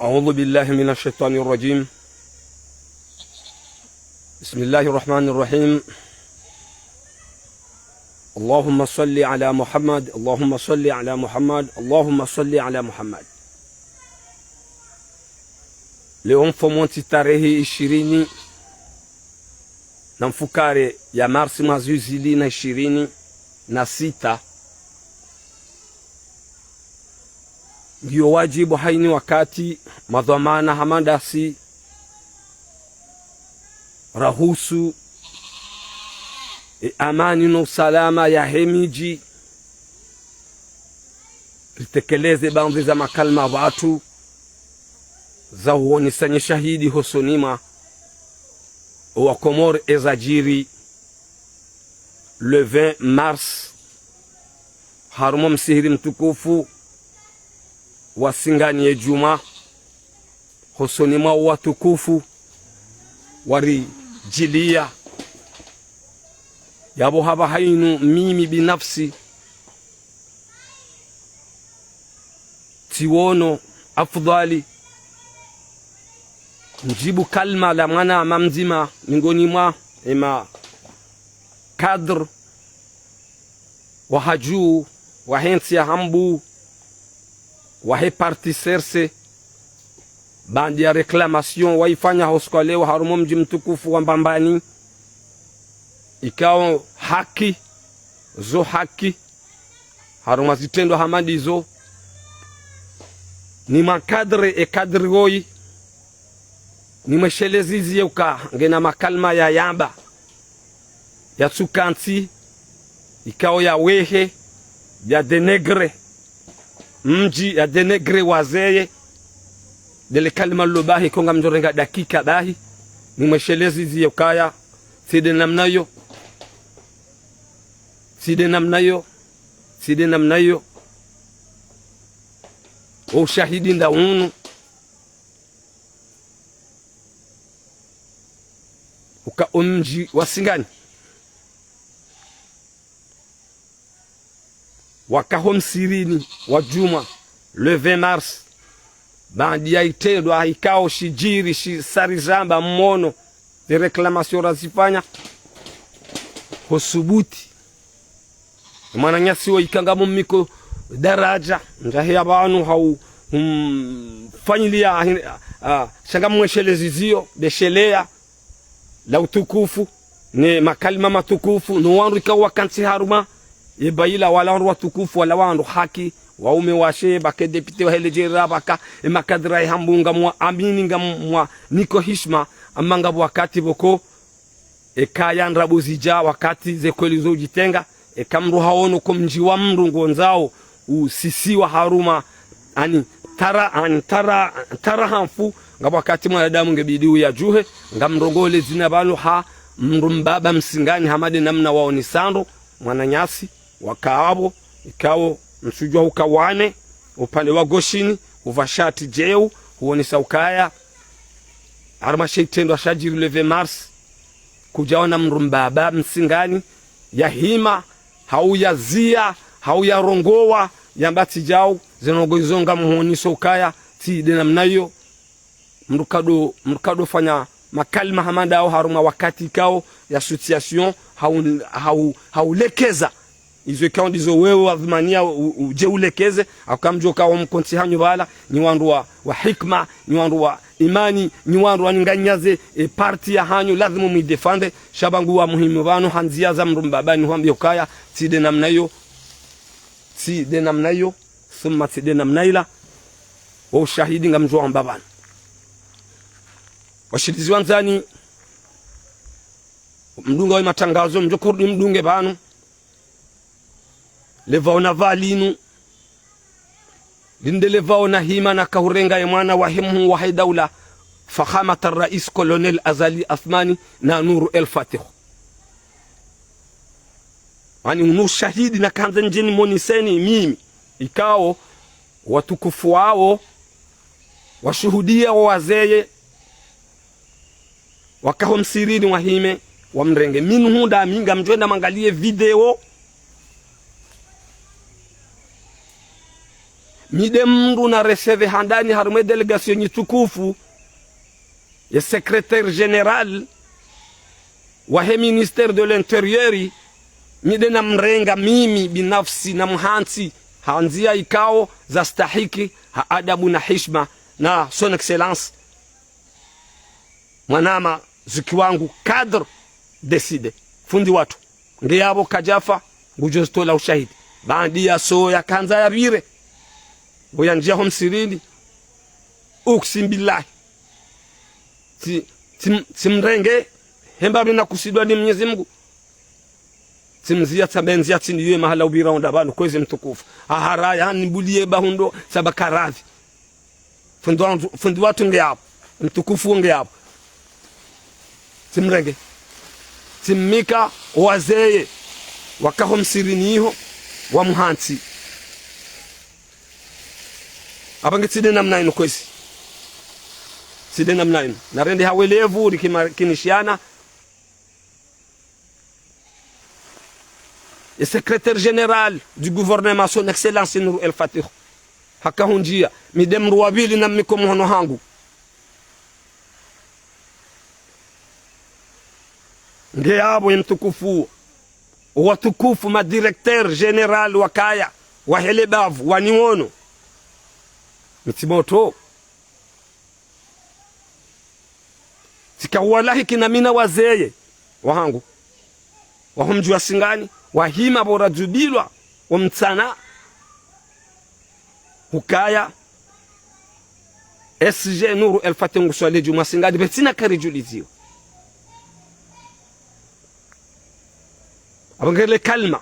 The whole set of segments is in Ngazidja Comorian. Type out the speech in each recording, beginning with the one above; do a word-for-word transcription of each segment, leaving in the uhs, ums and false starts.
أعوذ بالله من الشيطان الرجيم. بسم الله الرحمن الرحيم. اللهم صل على محمد، اللهم صل على محمد، اللهم صل على محمد. Leo mfumontsi tarehi ishirini na mfukare ya marsi mwaha zihwi zili na ishirini na sita, ngiyo wajibu hayina wakati madhwamana hama ndasi rahusu e amani no usalama yahe midji, ritekeleze baadhwi za makalima pvatsu za uonesa nye shahidi hosoni mwa owa Komori eza djiri le vingt mars, harumwa msihiri mtukufu wa Singani ye djumwa, hosoni mwa watukufu waridjiliya. Yapvo hapvaha hayinu mimi binafsi tsiwono afudhwali ndjibu kalima la mwananya mdzima mengoni mwa ema cadre wa hadju, wahe ntsi ya Hambu, wahe parti C R C, baanda ya réclamation wayifanya ho usiku wa leo harumwa mdji mtukufu wa Mbambani, ikao haki, zo haki, harumwa zitrendwa hama ndizo, nimwacadre e cadre woyi, nimwesheleze ziye uka ngena makalima yayamba, yatsuka ntsi, ikao yawehe, ya dénigrer mdji, ya dénigrer wazee. Ndele kalima lilo bahi, ko ngamdjorenga dakika bahi, nimwesheleze ziye ukaya tsi nde namna iyo, tsi nde namna iyo, tsi nde namna iyo. Wo ushahidi nda unu, uka omdji wa Singani waka ho msihirini wa djumwa le vingt mars, baanda ya itrendwa ikao shidjiri, shisari zamba mwono, ze réclamation razifanya, ho subuti mwananyasi wo ika ngamumniko daraja ndjahe ya pvanu hau, hum, fanyiliya, ah, sha ngamumwesheleze ziyo, ndesheleya la utukufu, ne makalima matukufu, no wandru ikao waka ntsi harumwa ye bayi la, wala wandru watukufu, wala wandru haki, waume washe, pvwaka e député wahe ledjera, pvwaka e makadra ya Hambu, ngamwaamini, ngamwaniko hishima, ama ngapvo wakati pvoko, eka ya ndrabo zidja wakati ze kweli zo udjitenga, eka mndru hawono ko mdji wa mndru ngondzao usisiwa harumwa, ani tara, ani tara, tara hamfu, ngapvo wakati mwanadamu ngebidi uyadjuhe, ngamrongole zina pvanu ha mndru mbaba Msingani hama nde namna waonesandro, mwananyasi, waka apvo, ikao msudjwa uka wane, upande wa goshini, upva shati djeu, huonesa ukaya harumwa she itrendwa shadjiri le vingt mars, kudjaona mndru mbaba Msingani yahima, hau yaziya, hau yarongowa, yamba tsi djau, ze ndrongoo izo ngamhuoniso ukaya tsi nde namna iyo. Mndru kado, mndru kado fanya makalima hama ndawo harumwa wakati ikao ya situation hau, hau, haulekeza. Izo ikao ndizo wewe wadhumaniya u-, u-, udje ulekeze, hauka ngamdjo kao mkontsi hanyu pvala, nyi wandru wa, wa hikima, nyi wandru wa imani, nyi wandru wa ninganyaze, e, parti ya hanyu, lazimu mwidéfendre, sha pvangu wa muhimu pvanu ha ndziya za mndru mbaba nihwambiye ukaya, tsi nde namna iyo, tsi nde namna iyo, thumma tsi nde namna ila, wo ushahidi ngamdjo wamba pvanu. Washilizi wandzani, mdunga we matangazo, mdjo kurudi mdunge pvanu. Le pvao na pvali linu, linde le pvao na hima na kahurenga ye mwana wahe mhuu wahe daula, Fakhamat al-Rais Colonel Azali Assoumani na Nour El Fath. Ani unu ushahidi nakandza ndje nimoneseni mimi, ikao watukufu wawo, washuhudiya wo wazeye, waka ho msihirini wahime, wamrenge. Mimi nuhu ndami ngamdjo enda mwangaliye video. Mi nde mndru na recevoir handani harumwa ye délégation nyi tukufu, ye secrétaire général wahe ministère de l'intérieur, mi nde namrenga mimi binafsi namhantsi ha ndzia ikao zastahiki ha adabu na hishma na son excellence mwanama zuki wangu cadre décidé. Fundi watru. Nge yapvo kadjafa, ngudjo zitolea ushahidi. Baanda ya so yakandza yapvire. Pvo yandjia ho msirini. Uksimu billahi. Tsi, tsi, tsimrenge, hemba mi nakusudiwa ni Mwenyezi Mungu. Tsimzia tsambe ndzia tsiniye mahala upvira onda pvanu kwezi mtukufu. Aharaya, nibuliye bahundro, tsamba karadhi. Fundi wa-, fundi watru nge yapvo, mtukufu nge yapvo. Tsimrenge. Tsimnika owazee waka ho msirini iho, wamhantsi. Apvo nge tsi nde namna inu kwezi. Tsi nde namna inu. Narende ha welevu, rikima-, kinishiana. Ye secrétaire général du gouvernement, son excellence Nour El Fath. Haka hundjia, mi nde mndru wa pvili namnika o mhono hangu. Nge yapvo ye mtukufu, owatukufu ma directeur général wakaya, wahe le bavu, waniwono. Mi tsi motro. Tsika walahiki na mi na wazee wahangu waho mdji wa Singani, wahima pvo radjubilwa wo mtsana, hukaya S G Nour El Fath nguswalio djumwa Singani, pvatsina karidjuliziwa. Apvo nge le kalima.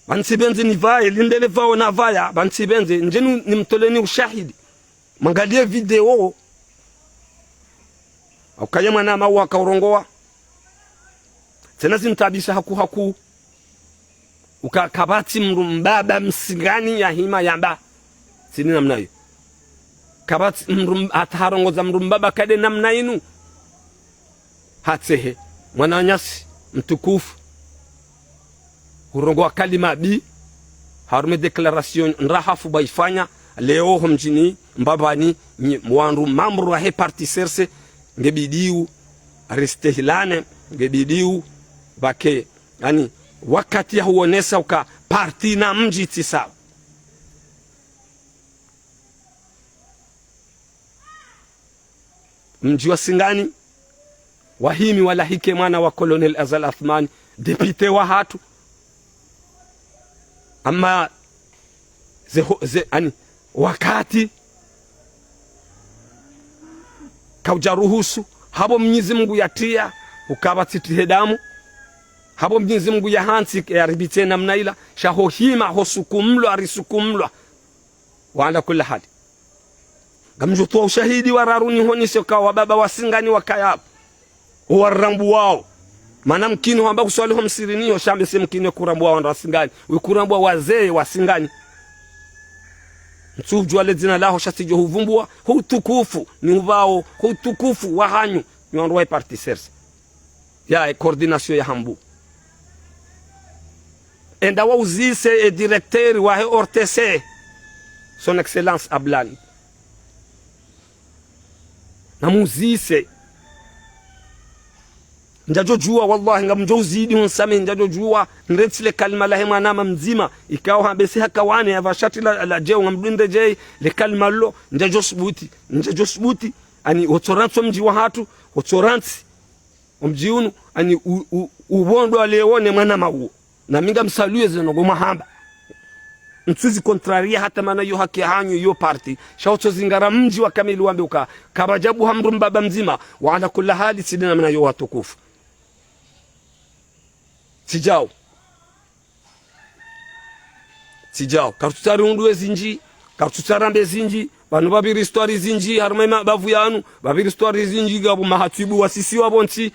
Pvanu tsipvendze nipvaye, lindele pvao napvaya, pvanu tsipvendze, ndjeni nimtoleni ushahidi. Mwangaliye video. Hukaya mwanama waka urongowa. Tsena zimtaabisha haku haku. Uka kapvatsi mndru mbaba Msingani yahima yamba. Tsi nde namna iyo. Kapvatsi mndru m-, hata harongoza mndru mbaba ka nde namna inu. Hatsehe, mwananyasi mtukufu, hurongowa kalima mbi harumwa ye déclaration ndrahafu pvwa yifanya leo ho mdjini Mbabani, nyi wandru membres wahe parti C R C, nge bidi u ristehilane, nge bidi u pvwake, yaani, wakati ya huonesa uka parti na mdji tsi sawa. Mdji wa Singani, wahimi walahike mwana wa Colonel Azali Assoumani, député wahatru. Amma ze ho-, ze, yaani, wakati kaudja ruhusu, hapvo Mwenyezi Mungu yatria, uka pvatsi trihe damu, hapvo Mwenyezi Mungu yahantsi, yaripvitse namna ila, sha ho hima, ho sukumlwa, risukumlwa. Wa ala kulli hali. Ngamdjo towa ushahidi wa raru nihonese uka wababa wa Singani wakaya pvo. Owarambuwao. Mana mkini hamba kuswali ho msirini yo shambe se mkini kurambuwa wandru wa Singani. Wekurambuwa wazee wa Singani. Ntsudjuwa le dzina laho sha tsidjo huvumbuwa. Ho utukufu ni upvao. Ho utukufu wahanyu. Nyi wandru wa parti C R C. Ya, e coordination ya Hambu. Enda wauzise e directeur wahe O R T C, Son Excellence Ablani. Namuzise. Ndjadjo djuwa, wallahi, ngamdjo uzidi, unsamihi, ndjadjo djuwa, nrentsi le kalima lahe mwanama mdzima, ikao hambe si haka wane, ya pvashati la, la djeo, ngamdunde djei, le kalima lo, ndjadjo subuti, ndjadjo subuti, yaani, otsorantsi o mdji wahatru, otsorantsi o mdji unu, yaani u-, u-, upvondwa leo ne mwanama uwo. Na mi ngamsaluer ze ndrongoo mwahamba. Ntsuzi contrarier hata mana yo haki hanyu yo parti. Sha utsozingara mdji wa kamili wambe uka. Kapvadjabuha mndru mbaba mdzima. Wa ala kulli hali tsi nde namna iyo watukufu. Tsidjao. Tsidjao. Karitsutsaha rihundruwe zindji, karitsutsaha rambe zindji, pvanu pvapvira histoire zindji, harumwa ye mabavu yanu, pvapvira histoire zindji, ngapvo mahatwibu wasisiwa pvontsi,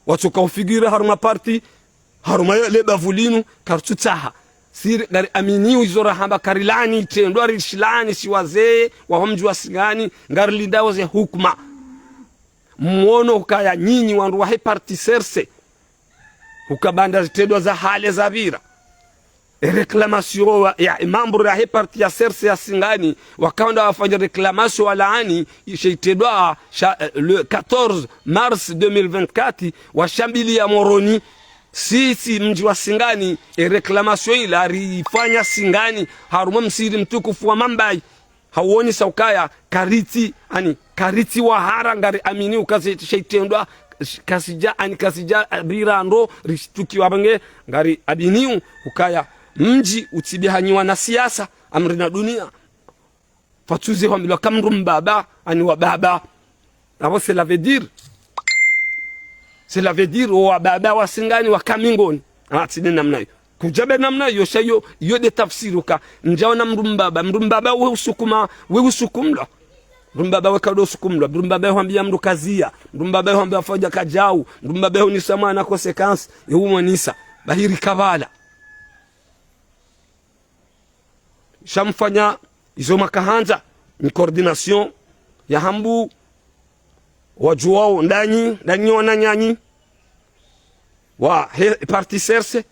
watsoka ufigure harumwa parti, harumwa ye le bavu linu, karitsutsaha. Si ngari amini izo rahamba karilaani, itrendwa rishilaani, si wazee, waho mdji wa Singani, ngarilindao ze hukuma. Mwono ukaya nyinyi wandru wahe parti C R C, uka baanda zitrendwa za hale zapvira. E réclamation wa, ya, e membre yahe parti ya C R C ya Singani, wakao ndo wafanya réclamation walaani she shitrendwa sha, eh, le quatorze mars deux mille vingt-quatre, washambiliya Moroni. Sisi mdji wa Singani, e réclamation ila rifanya Singani, harumwa msihiri mtukufu wa Mambayi. Hawonesa ukaya karitsi, ani, karitsi wahara, ngari amini uka she shitrendwa, kashidja, ani, kashidja, eh, bira ndo, rishitukiwa bange, ngari amini ukaya mdji utsibihanyiwa na siasa, amri na dunia. Fatsuze hwambilwa ka mdru mbaba, ani wa baba. Apvo cela veut dire, cela veut dire, o wa baba wa Singani waka mingoni. Ah, tsi nde namna iyo. Kudjabe namna iyo, sha iyo, iyo nde tafsiri uka. Ndjaona mdru mbaba, mdru mbaba we usukuma, we usukumlwa. Mdru mbaba we kado usukumlwa, mdru mbaba we hwambiya mdru kaziya, mdru mbaba we hwambiya fadja kadjau, mdru mbaba we hunisa mwana conséquence, ye umwanisa. Bahiri kabala. Sha mfanya izo makahandza, ni coordination ya Hambu, wadjuwao ndanyi, ndanyi wananyanyi, wahe parti C R C.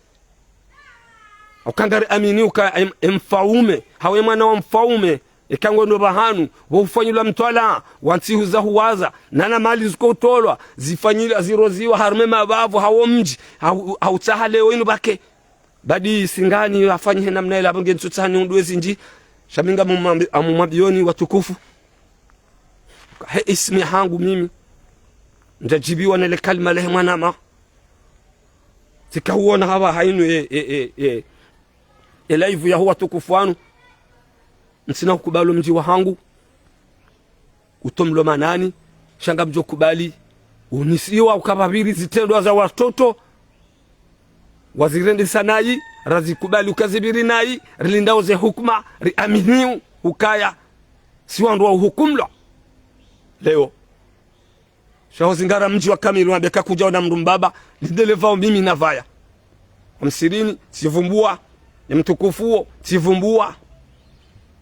Uka ngari amini uka em-, emfaume, hawu emwana wa mfaume, eka ngwendo pvahanu, pvo ufanyilwa mtwalaa, wa ntsihu za huwaza, nana mali ziko utolwa, zifanyilwa, ziroziwa, harumwa emabavu, hawo mdji, hau-, hautsaha leo inu bake. Badi Singani afanyihe namna ila, apvo nge ntsutsaha ni undru ezindji, sha mi ngamumwambi-, ngamumwambiyoni watukufu. He ismi hangu mimi, ndjadjibiwa nele kalima lehe mwanama. Tsika huona hapvaha inu e, e, e, e, e live yaho watukufu wanu. Ntsina ukubali mdji wahangu utomlwa manani, sha ngamdjo kubali unisiwa uka pvapviri zitrendwa za watoto, wazirendesa nayi, razikubali uka zipviri nayi, rilindao ze hukuma, riamini ukaya si wandru wa uhukumlwa leo. Sha ho zingara mdji wa kamili wambe kakudjaona mdru mbaba, lidele pvao mimi navaya. Wa msihirini, tsivumbuwa, ye mtukufu wo, tsivumbuwa.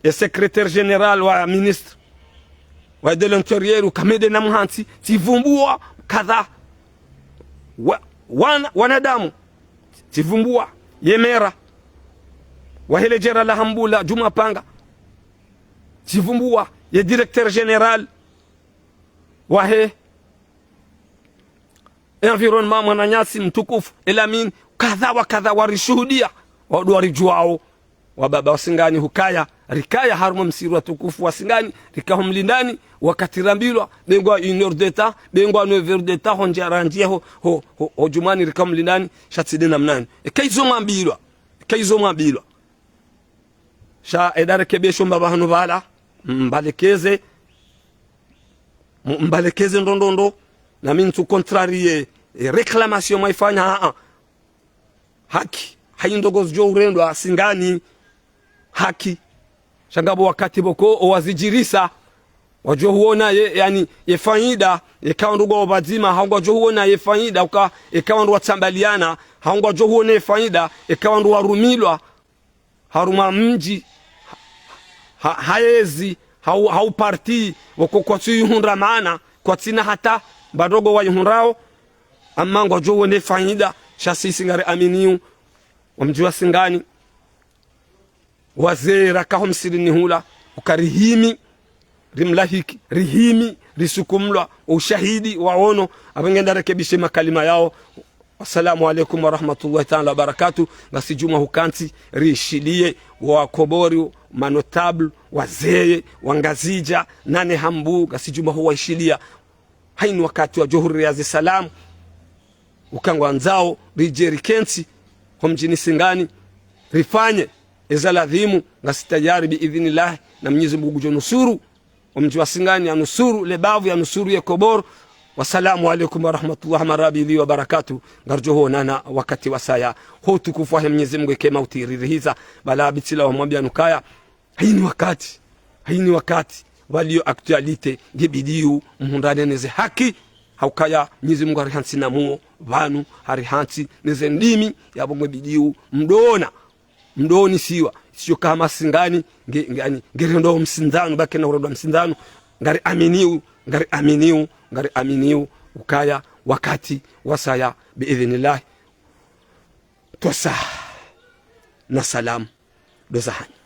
Ye secrétaire général wa ministre wa de l'intérieur, uka mende na mhantsi, tsivumbuwa, kadha. Wa-, wana-, wanadamu, tsivumbuwa, ye mera wahe le djera la Hambula, Djuma Panga, tsivumbuwa, ye directeur général wahe environnement, mwananyasi mtukufu Elamine, kadha wa kadha warishuhudiya, wandru waridjuwao, wa baba wa Singani hukaya, rikaya harumwa msihirini watukufu wa Singani, rika ho mlindani, wakati rambilwa, be ngwa une heure de temps, be ngwa neuf heures de temps, ho ndjia randjie ho, ho, ho, ho djumwani rika ho mlindani, sha tsi nde namna inu. Eka izo mwambilwa, eka izo mwambilwa. Sha eda rekebesho mbapvahanu pvala, mbalekeze, m-, mbalekeze ndrondrondro, na mi ntsu contrarier, e, réclamation mwaifanya, aa. Haki, hayi ndrongoo zidjo urendwa Singani, haki. Sha ngapvo wakati pvoko, owazidjirisa, wadjo huona ye, yaani, ye faida, yeka wandru ngwao pvadzima, hau ngwadjo huona ye faida, uka, yeka wandru watsambaliana, hau ngwadjo huona ye faida, yeka wandru warumilwa, harumwa mdji, ha, ha, hayezi, hau, hau parti, woko kwatsu ihundra maana, kwatsina hata, mba ndrongoo waihundrao, amma ngwadjo huona ye faida, sha sisi ngari aminiyo, wa mdji wa Singani, wazee raka ho msihirini hula, uka rihimi, rimlahiki, rihimi, risukumlwa, ushahidi, waono, apvo nge nda rekebishe makalima yao. Wassalamu alaikum warahmatullahi taala wabarakatuh. Ngasi djumwa hukantsi, rishiliye, wa Komori, ma notable, wazee, wangazidja, nane Hambu, ngasi djumwa huwaishiliya. Hayini wakati wadjo huriya ze salamu, uka ngwandzao ridje rikentsi ho mdjini Singani, rifanye eza ladhimu, ngasi tayari bi idhinillahi, na Mnyezi Mungu ngudjo nusuru o mdji wa Singani, yanusuru le bavu, yanusuru ye Komori. Wassalamu alaikum warahmatullahi marabili wabarakatuh. Ngaridjo huonana wakati wasaya, ho utukufu wahe Mnyezi Mungu, eka mauti ririhidza, bala bitila wamwambiya nukaya, hayini wakati, hayini wakati, pvaliyo actualité, nge bidiyo muhundrane neze haki, haukaya Mnyezi Mungu hari hantsi na muo, pvanu hari hantsi neze ndimi, yapvo nge bidiyo mdrona, mdroni siwa, siyo kama Singani, nge, nge, ani, nge rendwa msindzano, bake na urendwa msindzano, ngari aminiyo, ngari aminiyo, ngari aminiyo, ukaya wakati wasaya, bi idhinillahi. Tosa. na salamu ndo zahanyu.